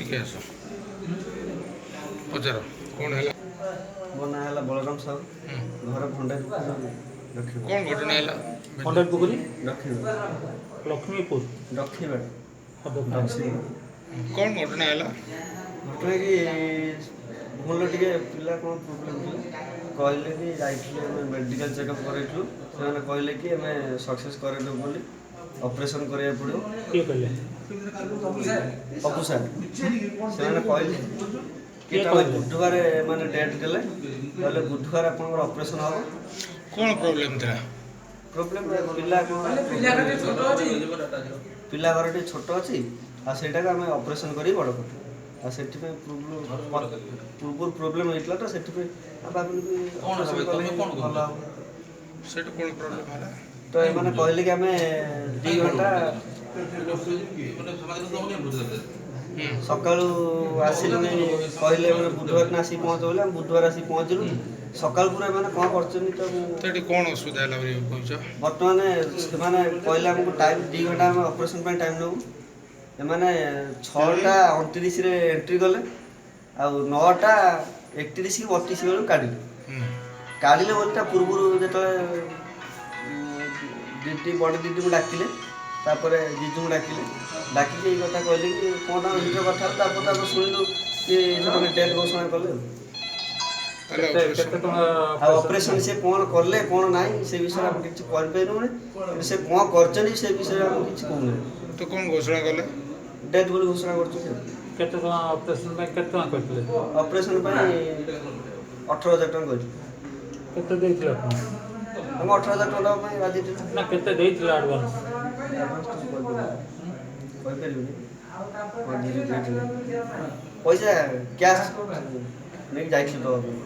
ଟିକେ ଆସ, ପଚାର କ'ଣ ହେଲା? ମୋ ନାଁ ହେଲା ବଳରାମ ସାହୁ। ଘର ଭଣ୍ଡାରୀ ଲକ୍ଷ୍ମୀ। କ'ଣ ଘଟଣା ହେଲା? ଭଣ୍ଡାରୀ ପୋଖରୀ। ଲକ୍ଷ୍ମୀ। ଲକ୍ଷ୍ମୀପୁର। ଲକ୍ଷ୍ମୀବାଡ଼। ଦକ୍ଷିଣ। କ'ଣ ଘଟଣା ହେଲା? ଘଟଣା କି ଭୁଲ ଟିକେ ପିଲା କ'ଣ ପ୍ରୋବ୍ଲେମ୍ ଥିଲା କହିଲେ କି ଯାଇଥିଲେ, ଆମେ ମେଡ଼ିକାଲ ଚେକଅପ୍ କରେଇଥିଲୁ। ସେମାନେ କହିଲେ କି ଆମେ ସକ୍ସେସ୍ କରେଇଦେବୁ ବୋଲି, ଅପରେସନ୍ କରିବାକୁ ପଡ଼ିବ। କିଏ କହିଲେ? ପପୁ ସାର୍। ସେମାନେ କହିଲେ କି କିଏ ତମେ କହିଲେ? ବୁଧବାର ମାନେ ଡେଟ୍ ଦେଲେ, କହିଲେ ବୁଧବାର ଆପଣଙ୍କର ଅପରେସନ୍ ହେବ। କ'ଣ ପ୍ରୋବ୍ଲେମ୍ ଥିଲା? ପ୍ରୋବ୍ଲେମ୍ ପିଲା କ'ଣ ପିଲା ଘର ଟିକେ ଛୋଟ ଅଛି, ଆଉ ସେଇଟାକୁ ଆମେ ଅପରେସନ୍ କରି ବଡ଼ କରିବୁ। ଆଉ ସେଥିପାଇଁ ପୂର୍ବରୁ ପ୍ରୋବ୍ଲେମ୍ ହେଇଥିଲା ତ ସେଥିପାଇଁ ଆମେ ଭାବିଲୁ କି ଅପରେସନ୍ କଲେ ହିଁ ଭଲ ହେବ। ସେଇଠୁ କ'ଣ ପ୍ରୋବ୍ଲେମ୍ ହେଲା? ତ ଏମାନେ କହିଲେ କି ଆମେ 2 ଘଣ୍ଟା ସକାଳୁ ଆସିଲୁନି। କହିଲେ ମାନେ ବୁଧବାର ଦିନ ଆସିକି ପହଞ୍ଚ ବୋଲି, ଆମେ ବୁଧବାର ଆସିକି ପହଞ୍ଚିଲୁ। ସକାଳୁ ପୁରା ଏମାନେ କ'ଣ କରିଛନ୍ତି ତ ମୁଁ ତ ଏଠି କ'ଣ ଅସୁବିଧା ହେଲା ବୋଲି କହୁଛ? ବର୍ତ୍ତମାନ ସେମାନେ କହିଲେ ଆମକୁ ଟାଇମ୍ 2 ଘଣ୍ଟା, ଆମେ ଅପରେସନ୍ ପାଇଁ ଟାଇମ୍ ନେବୁ। ଏମାନେ 6:29ରେ ଏଣ୍ଟ୍ରି କଲେ, ଆଉ 9:31 କି 32 ବେଳକୁ କାଢ଼ିଲେ। କାଢ଼ିଲେ ବୋଲି ତା ପୂର୍ବରୁ ଯେତେବେଳେ ଦିଦି, ବଡ଼ ଦିଦିଙ୍କୁ ଡାକିଲେ, ତାପରେ ଜିଜୁଙ୍କୁ ଡାକିଲେ। ଡାକିକି ଏଇ କଥା କହିଲେ କି କ'ଣ ତାଙ୍କ ଭିତରେ କଥା ହେଲା। ତାପରେ ତାପରେ ଶୁଣିଲୁ କି ସେମାନେ ଡେଟ୍ ଘୋଷଣା କଲେ ଆଉ। ତାହେଲେ କେତେ ଅପରେସନ୍ କେତେ ଟଙ୍କା? ଆଉ ଅପରେସନ୍ ସେ କ'ଣ କଲେ କ'ଣ ନାହିଁ ସେ ବିଷୟରେ ଆମେ କିଛି କରିପାରିବୁନି। କିନ୍ତୁ ସେ କ'ଣ କରିଛନ୍ତି ସେ ବିଷୟରେ ଆମେ କିଛି କହୁନାହିଁ। ତ କ'ଣ ଘୋଷଣା କଲେ? ଡେଥ୍ ବୋଲି ଘୋଷଣା କରୁଛନ୍ତି ଆଉ। କେତେ ଟଙ୍କା ଅପରେସନ୍ ପାଇଁ, କେତେ ଟଙ୍କା କହିଥିଲେ? ଅପରେସନ୍ ପାଇଁ 18,000 ଟଙ୍କା କହିଥିଲେ। କେତେ ଦେଇଥିଲେ ଆପଣ? ଆମେ 18,000 ଟଙ୍କା ଦେବା ପାଇଁ ରାଜି ଥିଲୁ। ନା, କେତେ ଦେଇଥିଲେ ଆଡ଼ଭାନ୍ସ? ଆଡ଼ଭାନ୍ସ ତ କହିପାରିବିନି, ମୋ ଜିଜୁ ଦେଇଥିଲେ ପଇସା, କ୍ୟାସ୍ ନେଇକି ଯାଇଥିଲୁ ଦେବା ପାଇଁ।